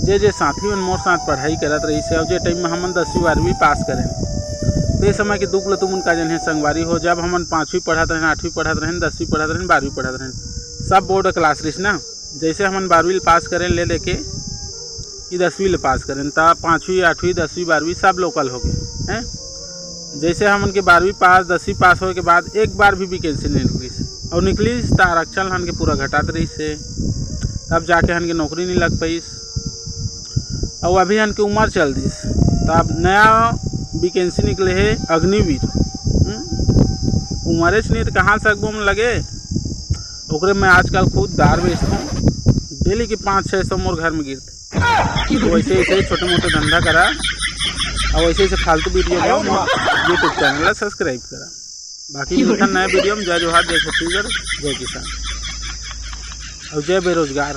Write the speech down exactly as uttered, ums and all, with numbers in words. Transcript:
जे जे साथी मन मोर साथ पढ़ाई करत रहिस हे, अउ जे टाइम में हमन दसवीं बारहवीं पास करेन, ते समय के दुख ल तुमन का जनिहे संगवारी हो। जब हमन पाँचवीं पढ़त रहेन, आठवीं पढ़त रहेन, दसवीं पढ़त रहेन, बारहवीं पढ़त रहेन, सब बोर्ड क्लास रहिस ना। जैसे हमन बारहवीं ल पास करेन ले लेके कि दसवीं ल पास करेन, त पाँचवीं, आठवीं, दसवीं, बारहवीं सब लोकल हो गए हैं। जैसे हमन के बारहवीं पास, दसवीं पास होए के बाद एक बार भी वैकेंसी नहीं निकलिस, और निकलिस त आरक्षण हमन के पूरा घटात रहिस हे, तब जाके हमन के नौकरी नहीं लग पाइस। और अभी हमन के उम्र चल दिस, त अब नया वैकेंसी निकले हे अग्निवीर। हम्म? उम्रे से नहीं त कहाँ से अगबो में लगे, ओकरे मैं आजकल खुद दार बेचता हूँ, डेली के पाँच छः सौ मोर घर में गिरते। तो वैसे ऐसे छोटे मोटे धंधा करा, और वैसे ऐसे फालतू वीडियो में मोर YouTube चैनल ला सब्सक्राइब करा। बाकी मिलता नया वीडियो में। जय जोहार, जय छत्तीसगढ़, जय किसान और जय बेरोजगार।